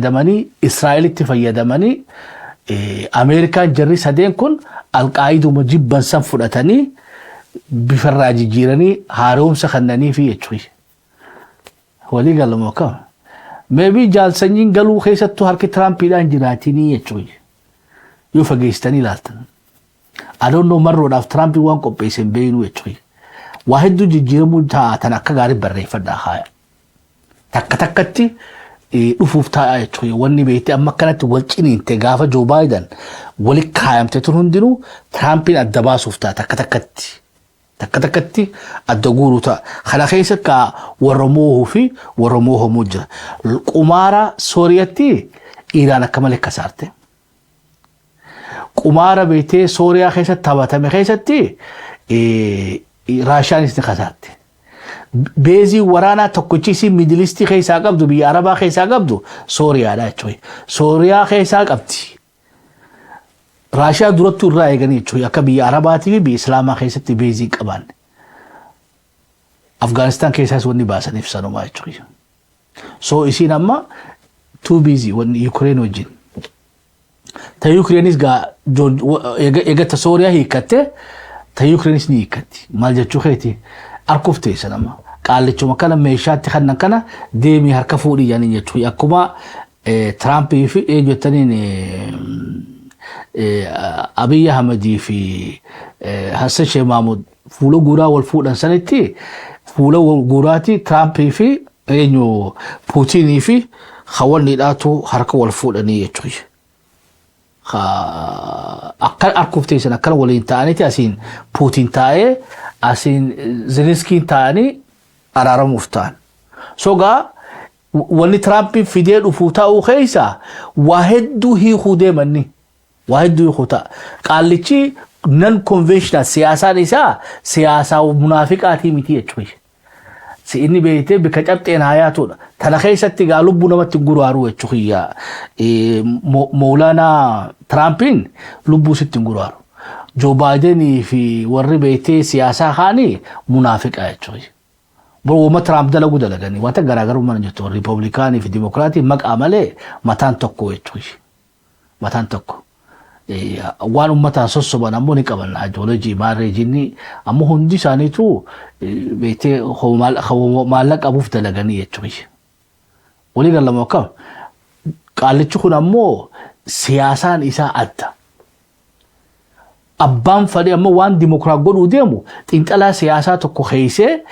Fayyadamanii, Israa'elitti fayyadamanii, Ameerikaan jarri sadeen kun Alqaayiduma jibban san fudhatanii bifarraa jijjiiranii haaromsa kennaniifi jechuudha. Walii galamoo akkam? Maybe jaalsanyiin galuu keessattuu harki Tiraampiidhaan jiraatinii jechuudha. Yoo fageessitanii ilaaltan. I don't know, marroodhaaf Tiraampiin waan qopheesse hin beeknu jechuudha. Waa hedduu jijjiiramuu taatan akka gaarii barreeffadhaa haaya. Takka takkatti dhufuuf taa'aa jechuudha. Wanni beekte amma akkanatti wal ciniinte gaafa Joe Biden wali kaayamte tun hundinuu Tiraampiin adda baasuuf ta'a takka takkatti. Takka takkatti adda guuruu ta'a. Kana keessa ka warra moohuu fi warra moohamuu jira. Qumaara Sooriyatti Iraan akka malee kasaarte. Qumaara beektee Sooriyaa keessatti taphatame keessatti Raashiyaanis ni kasaarte. Beezii waraanaa tokkichi isiin Middle Eastii keessaa qabdu, biyya Arabaa keessaa qabdu, Sooriyaadha jechuudha. Sooriyaa keessaa qabdi. Raashiyaa durattuu irraa eeganii jechuudha, akka biyya Arabaatii fi biyya Islaamaa keessatti beezii qaban. Afgaanistaan keessaas wanni baasaniif sanumaa jechuudha. So isiin amma too busy wanni Ukraine wajjin. Ta Ukrainis gaa eega ta Sooriyaa hiikkatte, ta Ukrainis ni hiikkatti. Maal jechuu keeti, arkuuf teessa nama. Qaallichuma kana meeshaatti kannan kana deemii harka fuudhii jedhanii jechuudha. Akkuma Tiraampii fi jettaniin Abiy Ahmedii fi Hassan Sheikh Mahmud fuula guuraa wal fuudhan sanitti, fuula guuraati Tiraampii fi eenyu Puutinii fi hawanniidhaatu harka wal fuudhanii jechuudha. Akka arkuuf teessan akkana waliin ta'aniiti, asiin Puutin taa'ee, asiin Zelenskiin taa'anii araaramuuf ta'an. Sogaa wanni Tiraampiin fidee dhufuu ta'uu keessa waa hedduu hiikuu deemanni. Waa hedduu hiikuu ta'a. Qaallichi non conventional, siyaasaan isaa siyaasaa munaafiqaatii miti jechuudha. Si inni beektee bika cabxeen hayaatudha. Tana keessatti gaa lubbuu namatti guraaru jechuudha. Moolaanaa Tiraampiin lubbuu sitti hin guraaru. Joo Baayidenii fi warri beektee siyaasaa kaanii munaafiqa jechuudha. Boruma Tiraamp dalagu dalaganii wanta garaagarummaa hin jirtu. Riipooblikaanii fi Dimokiraatii maqaa malee mataan tokko jechuudha. Mataan tokko. Waan uummataan sossoban ammoo ni qaban, ajoolojii maarree jinni ammoo hundi isaaniitu beektee maallaqa qabuuf dalaganii jechuudha. Walii galamu akkam? Qaallichi kun ammoo siyaasaan isaa adda. Abbaan fedhe ammoo waan dimokiraat godhuu deemu xiinxalaa siyaasaa tokko keeysee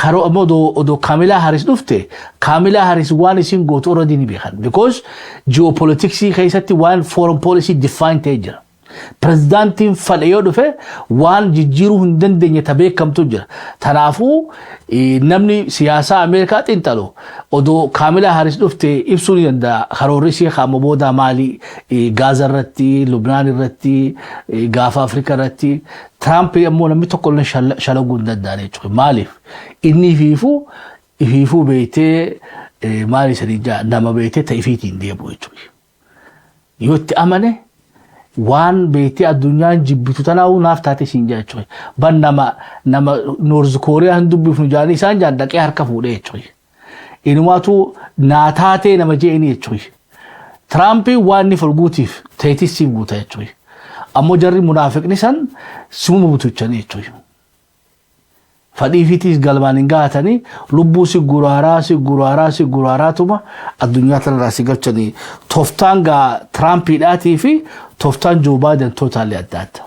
karoo ammoo odoo Kaamilaa Haris dhufte, Kaamilaa Haris waan isin gootu already ni beekan. Because geopoliticsii keessatti waan foreign policy define ta'ee jira. Pirezidaantiin fedhe yoo dhufe waan jijjiiruu hin dandeenye ta beekamtu jira. Kanaafuu namni siyaasaa Ameerikaa xiinxalu odoo Kaamilaa Haris dhufte ibsuu ni danda'a. Karoorri ishee qaama boodaa maali? Gaaza irratti, Lubnaan irratti, gaafa Afrikaa irratti. Tiraamp ammoo namni tokko illee shalaguu hin danda'an jechuudha. Maaliif? Inni ifiifuu beektee maali sanii nama beektee ta ifiitiin deemu jechuudha. Yoo itti amane waan beektee addunyaan jibbitu tanaa'uu naaf taate siin jechuudha. Ban nama North Kooriyaa hin dubbifnu jaanii isaan jaan dhaqee harka fuudhee jechuudha. Inumaatu naa taatee nama je'ini jechuudha. Tiraampiin waan inni folguutiif teetis siif guuta jechuudha. Ammoo jarri munaafiqni san sumuma butuchanii jechuudha. Fadhii fiitiis galmaan hin gahatanii, lubbuu si guraaraa si guraaraa si guraaraatuma addunyaa tanarraa si galchanii. Tooftaan gaa Tiraampiidhaatii fi tooftaan Joo Baayiden totally adda adda.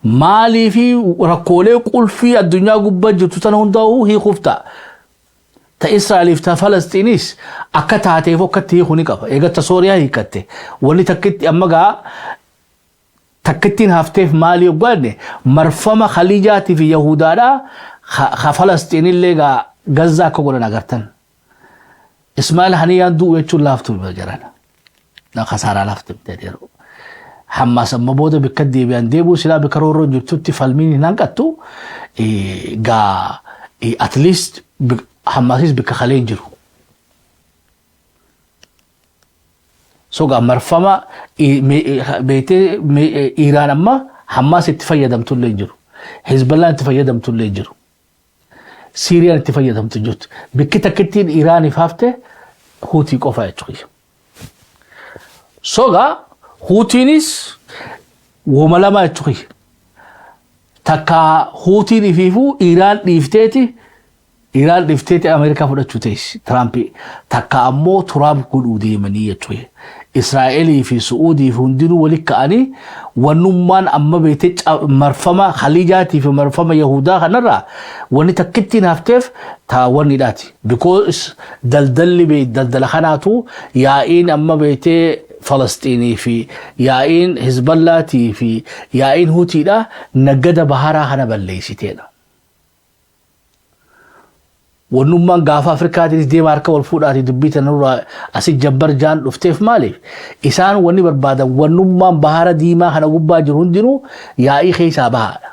Maalii fi rakkoolee qulfii addunyaa gubbaa jirtu tana hundaa'uu hiikuuf ta'a. Ta Israa'eliif ta Falastiinis akka taateef akkatti hiikuu ni qaba. Egaa ta Sooriyaa hiikatte. Wanni takkitti amma gaa takkittiin hafteef maalii hoggaanne marfama Khaliijaatii fi Yahudaadhaa ka Falastiinillee gaa Gazzaa akka godhan agartan. Ismaa'il Haniyaan du'u jechuun laaftu jiran. Kasaaraa laaftu yeroo. Hammaas amma booda bikka deebi'an deebi'u silaa bikka roorroon jirtutti falmiin hin hanqattu, gaa at least Hammaasis bikka kalee hin jiru. So gaa marfama beektee Iraan amma Hammaas itti fayyadamtu illee hin jiru. Hezbollaan itti fayyadamtu illee hin jiru. Siiriyaan itti fayyadamtu hin jirtu. Bikki takkittiin Iraaniif hafte Huutii qofa jechuudha. Soga Huutiinis woma lama jechuudha. Takka Huutiin ifiifuu Iraan dhiifteeti Ameerikaa fudhachuu teessi Tiraampi. Takka ammoo Tiraamp godhuu deemanii jechuudha. Israa'elii fi Su'uudii fi hundinuu walitti ka'anii wannummaan amma beetee marfama Khaliijaatii fi marfama Yahudaa kanarraa wanni takkittiin hafteef taa wannidhaati. Because daldalli daldala kanaatu yaa'iin amma beetee Falasxiinii fi yaa'iin Hizballaatii fi yaa'iin Hutiidha nagada baharaa kana balleessiteedha. Wannummaan gaafa Afrikaatiinis deema harka wal fuudhaati dubbii tanarraa asii jabbar jaan dhufteef maaliif isaan wanni barbaadan wannummaan bahara diimaa kana gubbaa jiru hundinuu yaa'ii keessaa bahaadha.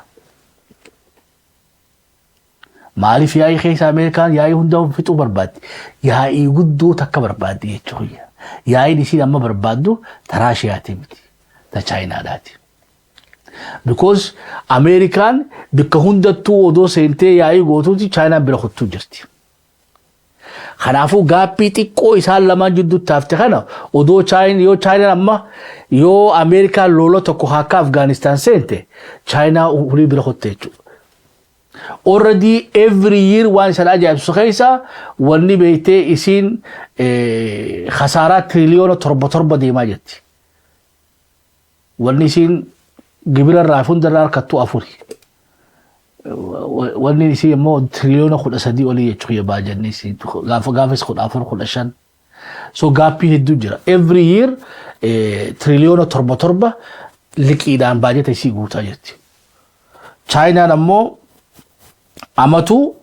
Maaliif yaa'ii keessa Ameerikaan yaa'ii hunda fixuu barbaaddi? Yaa'ii guddoo takka barbaaddi jechuudha. Yaa'iin isiin amma barbaaddu ta Raashiyaati miti, ta Chaayinaadhaati. Because Ameerikaan bikka hundattuu odoo seentee yaa'ii gootuuti Chaayinaan bira kuttuu jirti. Kanaafuu gaappii xiqqoo isaan lamaan jidduutti hafte kana odoo yoo Chaayinaan amma yoo Ameerikaan lola tokko akka Afgaanistaan seente, Chaayinaa hulii bira kutte jechuudha. Already every year waan isaan ajaa'ibsu keessa wanni beektee isiin khasaaraa tiriliyoona 7 7 deemaa jirti. Wanni isiin gibira irraa hundarraa harkattu afuri. Wanni isii immoo tiriliyoona 13 olii jechuudha baajanni isii gaafa gaafas 14, 15. So gaappii hedduu jira. Every year tiriliyoona 7 7 liqiidhaan baajata isii guutaa jirti. Chaayinaan ammoo amatu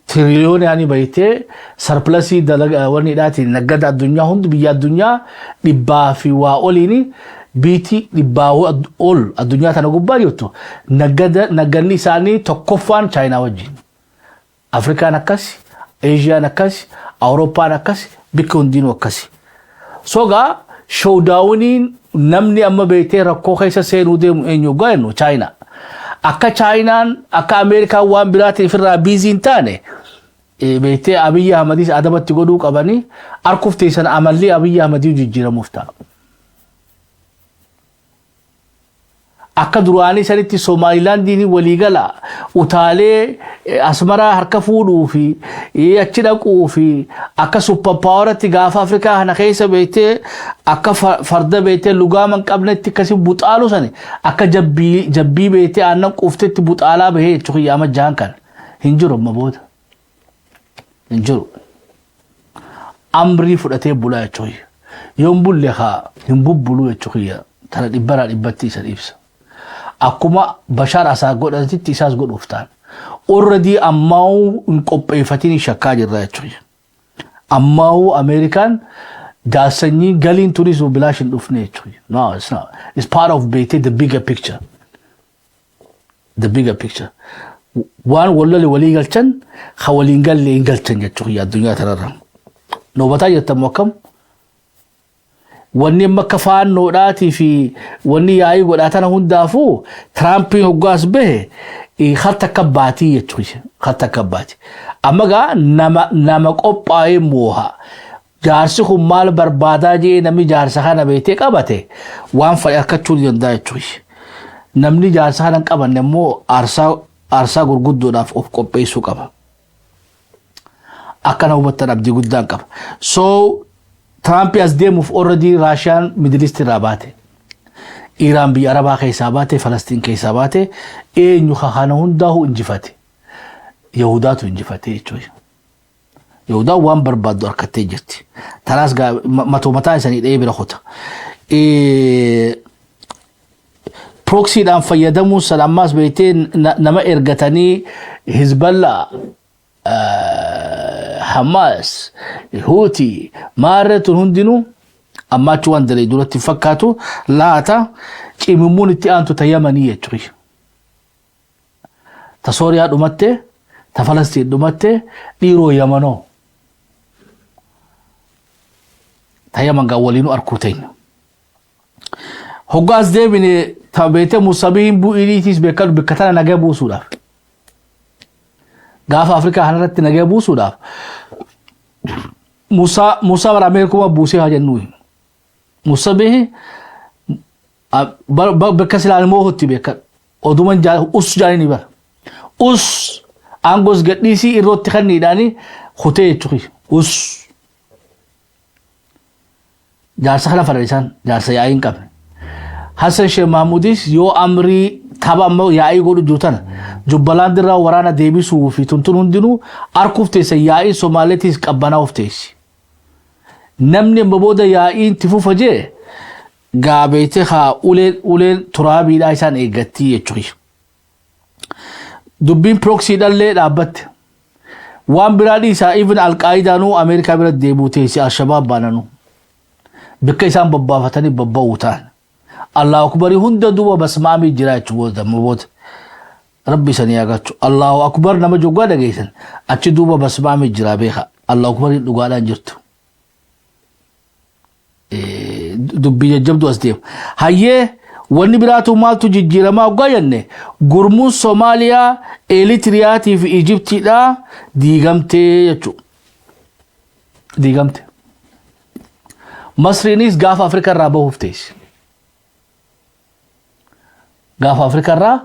tiriliyoonaan baytee surplusii dalaga wanni dhaatiin nagada addunyaa hundi biyya addunyaa dhibbaa fi waa oliin biitii dhibbaa ol addunyaa tana gubbaa jirtu nagada nagganni isaanii tokkoffaan Chaayinaa wajjin. Afrikaan akkas, Eeshiyaan akkas, Awurooppaan akkas, bikki hundinuu akkasi. Sogaa showdowniin namni amma beektee rakkoo keessa seenuu deemu eenyu hoggaa jennu, Chaayinaa. Akka Chaayinaan akka Ameerikaan waan biraatiin ofirraa busy hin taane beektee Abiyyi Ahmadis adabatti godhuu qabanii harkuuf teessan amalli Abiyyi Ahmadii jijjiiramuuf ta'a. Akka duraanii sanitti Somaalilaandiin waliigala utaalee Asmaraa harka fuudhuu fi achi dhaquu fi akka super poweratti gaafa Afrikaa kana keessa beektee akka farda beektee lugaama hin qabnetti akkasi buxaalu sani akka jabbii beektee aannan quuftetti buxaalaa bahee jechuun yaama jahan kan hin jiru amma booda. Hin jiru. Amrii fudhatee bulaa jechuun yoon bulle haa hin bubbuluu jechuun tana dhibbaraa dhibbatti isa ibsa. Akkuma Bashaar Asaad godhatitti isaas godhuuf ta'an. Already ammaa'uu hin qopheeffatin shakkaa jirra jechuudha. Ammaa'uu Ameerikaan jaarsanyii galiin tunis bilaash hin dhufne jechuudha. No, it's not. It's part of beetee the bigger picture. The bigger picture. Waan wallole walii galchan ka waliin galle hin galchan jechuudha addunyaa tanarra. Noobataa jirtan akkam? Wanni amma akka faannoodhaatii fi wanni yaa'ii godhaa tana hundaafuu Tiraampiin hoggaas bahe harta akka baatii jechuudha. Harta akka baati. Amma gaa nama qophaa'ee mooha. Jaarsi kun maal barbaadaa jee namni jaarsa kana beektee qabate waan fedhe harkachuu ni danda'a jechuudha. Namni jaarsa kana hin qabanne immoo aarsaa gurguddoodhaaf of qopheessuu qaba. Akkana hubattan abdii guddaan qaba. So Tiraampi as deemuuf already Raashiyaan Middle East irraa baate. Iraan biyya Arabaa keessaa baate, Falastiin keessaa baate, eenyu kana hundaa'u injifate? Yahudaatu injifate jechuudha. Yahudaan waan barbaaddu harkattee jirti. Tanaas matoo mataa isanii dhahee bira kuta. Proxydhaan fayyadamuun sana ammaas beektee nama ergatanii Hizballaa, Hamas, Huutii, maarree tun hundinuu amma achi waan dalee duratti fakkaatu laata cimimmuun itti aantu ta Yamanii jechuudha. Ta Sooriyaa dhumatte, ta Falastiin dhumatte, dhiiroo Yamanoo. Ta Yaman gaa waliinuu arkuu teenya. Hoggaas deebine ta beetee Musabiin bu'iiniitiis beekadu bakka tana nagaa buusuudhaaf. Gaafa Afrikaa kanarratti nagaa buusuudhaaf Musaa Musaa bara Ameerikuma buusee haa jennu. Musa behe bakka silaan immoo hotti beekan. Oduman us jaanii bara. Us aangoos gadhiisii irrootti kanniidhaanii kutee jechuudha. Us. Jaarsa kana fadhan isaan jaarsa yaa'ii hin qabne. Hassan Sheekh Mahmudis yoo amrii tapha amma yaa'ii godhu jiru tana Jubbalaand irraa waraana deebisuu fi tuntun hundinuu arkuuf teessa, yaa'ii Somaaleetiis qabbanaa of teessi. Namni amma booda yaa'iin itti fufa jee gaabeetee haa uleen uleen turaabiidhaa isaan eeggattii jechuudha. Dubbiin proxy dhallee dhaabbatte. Waan biraa dhiisaa, even Alqaayidaanuu Ameerikaa bira deebuu teessi, Alshabaab baananuu. Bakka isaan bobbaafatanii bobba'uu ta'an. Allahu akbarii hunda duuba basmaamii jira jechuudha booda. Rabbi isanii agarchu. Allahu akbar nama joggaa dhageessan achi duuba basmaamii jira beeka. Allahu akbariin dhugaadhaan jirtu. Dubbii jajjabdu as deema. Hayyee, wanni biraatu maaltu jijjiiramaa hoggaa jenne, gurmuun Somaaliyaa, Eritiriyaatii fi Ijiptiidhaa diigamtee jechuudha. Diigamte. Masriinis gaafa Afrikaa irraa bahuuf teessi. Gaafa Afrikaa irraa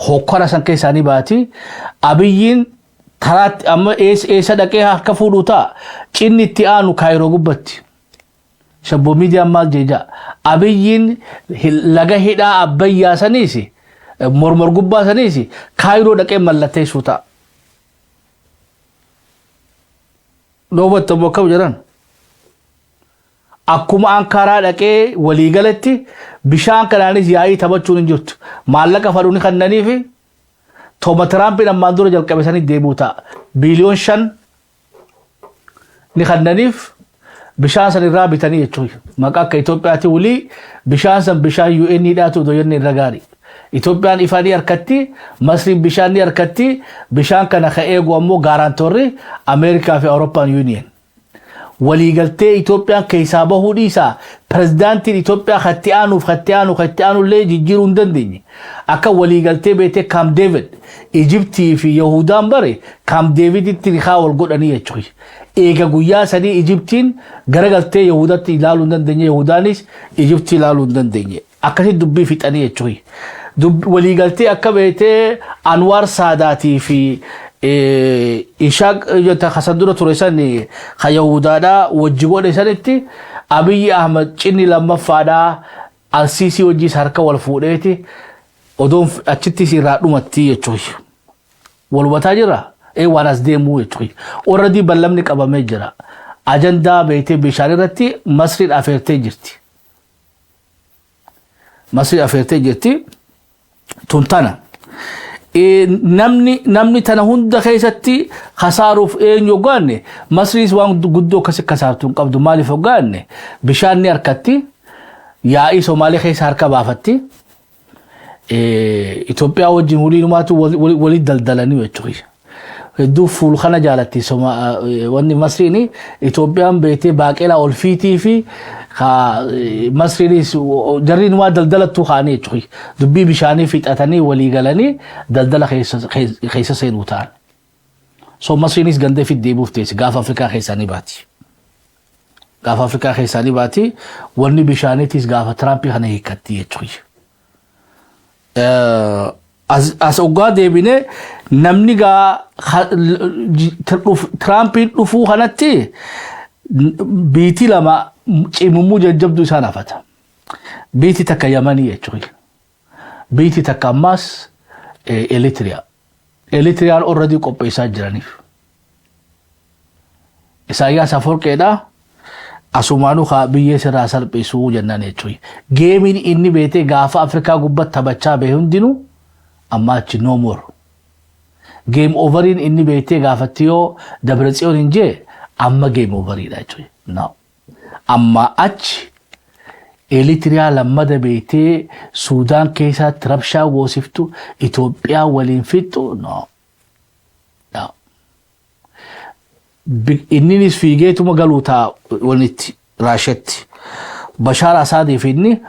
hokkora san keessaanii baati. Abiyyiin karaatti amma eessa dhaqee harka fuudhuu ta'a? Cinni itti aanu Kaayiroo gubbatti. Shabboo miidiyaan maal jeeja? Abiyyiin laga hidhaa Abbayyaa saniis, mormor gubbaa saniis Kaayiroo dhaqee mallatteessuu ta'a. Dhoowwattamu akkam jedhan? Akkuma Ankaraa dhaqee waliigalatti bishaan kanaanis yaa'ii taphachuun hin jirtu. Maallaqa fadhu ni kennaniifi Tooma Tiraampiin ammaan dura jalqabe sanii deebi'u ta'a. Biiliyoon 5 ni kennaniif, bishaan san irraa bitanii jechuudha. Maqaa akka Itoophiyaatti wulii bishaan san bishaan UN dhaatu odoo jenne irra gaarii. Itoophiyaan ifaa ni harkatti, Masriin bishaan ni harkatti, bishaan kana ka eegu ammoo guarantorri Ameerikaa fi Awurooppaan Union. Waliigaltee Itoophiyaan keessaa bahuu dhiisaa, pirezidaantiin Itoophiyaa katti aanuuf katti aanu katti aanullee jijjiiruu hin dandeenye. Akka waliigaltee beetee Camp David Ijiptii fi Yahudaan bare Camp Daviditti rikaa wal godhanii jechuudha. Eega guyyaa sanii Ijiptiin garagaltee Yahudatti ilaaluu hin dandeenye, Yahudaanis Ijiptii ilaaluu hin dandeenye. Akkasitti dubbii fixanii jechuudha. Waliigaltee akka beetee Anwaar Saadaatii fi Ishaaq kasan dura ture san ka Yahudaadhaa wajji godhe sanitti Abiyyi Ahmad cinni lammaffaadhaa Alsiisii wajjiis harka wal fuudheeti odoon achitti irraa dhumatti jechuudha. Wal hubataa jira? Ee, waan as deemuu jechuudha. Already ballamni qabamee jira. Ajandaa beetee bishaan irratti Masriin afeertee jirti. Masriin afeertee jirti. Tun tana. Namni tana hunda keessatti kasaaruuf eenyu hoggaanne, Masriis waan guddoo akkasi kasaartu hin qabdu. Maaliif hoggaanne, bishaan ni harkatti, yaa'ii Somaalee keessa harka baafatti. Itoophiyaa wajjin waliinumaatu walii daldalanii jechuudha. Hedduu fuul kana jaalatti wanni Masriin Itoophiyaan beetee baaqelaa ol fiitii fi Masriinis jarri waa daldalattuu kaanii jechuudha. Dubbii bishaanii fixatanii walii galanii daldala keessa seenuu ta'an. So Masriinis ganda fi deebi'uuf teessi, gaafa Afrikaa keessaa ni baati. Gaafa Afrikaa keessaa ni baati, wanni bishaaniitis gaafa Tiraampii kana hiikkatti jechuudha. As oggaa deebine, namni gaa Tiraampiin dhufuu kanatti biitii lama cimumuu jajjabduu isaan hafata. Biitii takka Yamanii jechuudha. Biitii takka ammaas Eritiriyaa. Eritiriyaan already qopheessaa jiraniif. Isaayyaas Aforqeedhaa asumaanuu haa biyyee sirraa salphisuu jennaan jechuudha. Gameiin inni beetee gaafa Afrikaa gubbatti taphachaa bahe hundinuu amma achi no more. Game overiin inni beetee gaafatti yoo Dabratsiyoon hin jee amma game overiidha jechuudha. No. Amma achi Eritiriyaa lammada beetee Suudaan keessatti rabshaa goosiftu, Itoophiyaa waliin fixxu, no. No. Inninis fiigeetuma galuu ta'a walitti Raashetti. Bashaar Asaadiif inni